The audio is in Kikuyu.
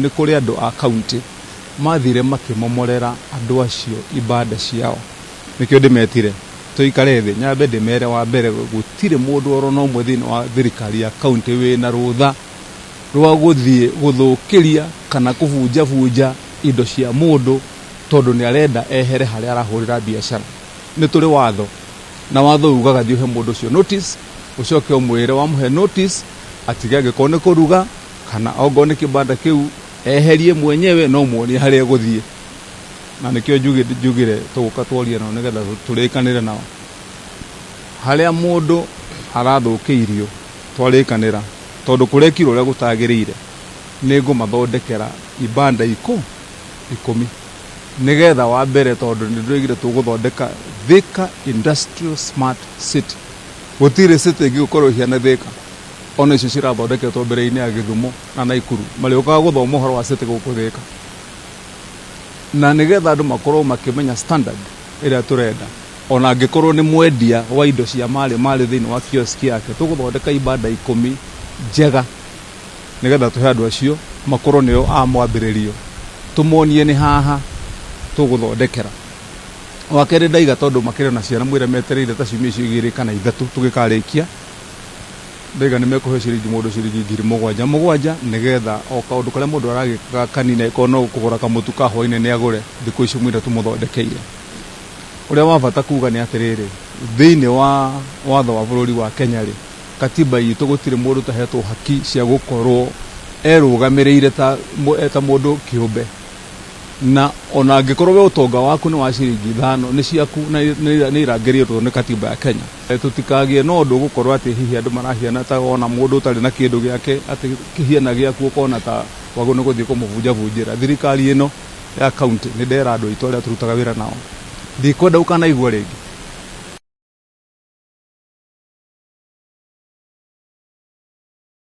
Nĩ kũrĩ andũ a kaunti mathire makĩmomorera andũ acio ibanda ciao. Nĩkĩo ndĩmetire tũikare thĩ nyambe ndĩmere wa mbere gũtirĩ mũndũ oro na ũmwe thĩinĩ wa thirikari ya kaunti wĩna rũtha rwa gũthiĩ gũthũkĩria kana kũbunjabunja indo cia mũndũ tondũ nĩ arenda ehere harĩa arahũrĩra biacara. Nĩ tũrĩ watho na watho ugaga thiĩ ũhe mũndũ ũcio notice ũcoke ũmwĩre wamũhe notice atige angĩkorwo nĩ kũruga kana ongorwo nĩ kĩbanda kĩu eherie mwenyewe no muonie harĩa egũthiĩ. Na nĩkĩo njugire tũgũka twarie nao nĩgetha tũrĩkanĩre nao. Harĩa mũndũ arathũkĩirio twarĩkanĩra tondũ kũrekirwo ũrĩa gũtagĩrĩire nĩ ngũmathondekera ibanda 10 nĩgetha wa mbere tondũ nĩ ndĩroigire tũgũthondeka Thika Industrial Smart City. Gũtirĩ city ĩngĩ gũkorwo ĩhiana Thika ona icio cirathondeketwo mbere-inĩ ya Gĩthumo na Naikuru marĩũkaga gũthoma ũhoro wa city gũkũ Thika. Na nĩgetha andũ makorwo makĩmenya standard ĩrĩa tũrenda ona angĩkorwo nĩ mwendia wa indo cia marĩ marĩ thĩinĩ wa kiosk yake tũgũthondeka ibanda 10 njega nĩgetha tũhe andũ acio makorwo nĩo a mwambĩrĩrio tũmonie nĩ haha tũgũthondekera. Wa kerĩ ndaiga tondũ makĩrĩ na ciana mwĩre metereire ta ciumia icio 2 kana 3 tũgĩkarĩkia ndaiga nĩ mekũheo ciringi mũndũ ciringi 7,000 7,000 nĩgetha o kaũndũ karĩa mũndũ aragĩka kanini angĩkorwo no kũgũra kamũtu ka hwainĩ nĩ agũre thikũ icio mwĩre tũmũthondekeire. Ũrĩa wa bata kuga nĩ atĩrĩrĩ, thĩinĩ wa watho wa bũrũri wa Kenya rĩ, katiba itũ gũtirĩ mũndũ ũtahetwo haki cia gũkorwo erũgamĩrĩire ta mũndũ kĩũmbe. Na ona angĩkorwo we ũtonga waku nĩ wa ciringi 5 nĩ ciaku na nĩ irangĩrĩtwo nĩ katiba ya Kenya. Tũtikagĩe na ũndũ ũgũkorwo atĩ hihi andũ marahiana ta wona mũndũ ũtarĩ na kĩndũ gĩake atĩ kĩhiana gĩaku ũkona ta wagĩrĩirwo nĩ gũthiĩ kũmũbunjabunjĩra. Thirikari ĩno ya kaunti nĩ ndera andũ aitũ arĩa tũrutaga wĩra nao ndikwenda gũkanaigua rĩngĩ.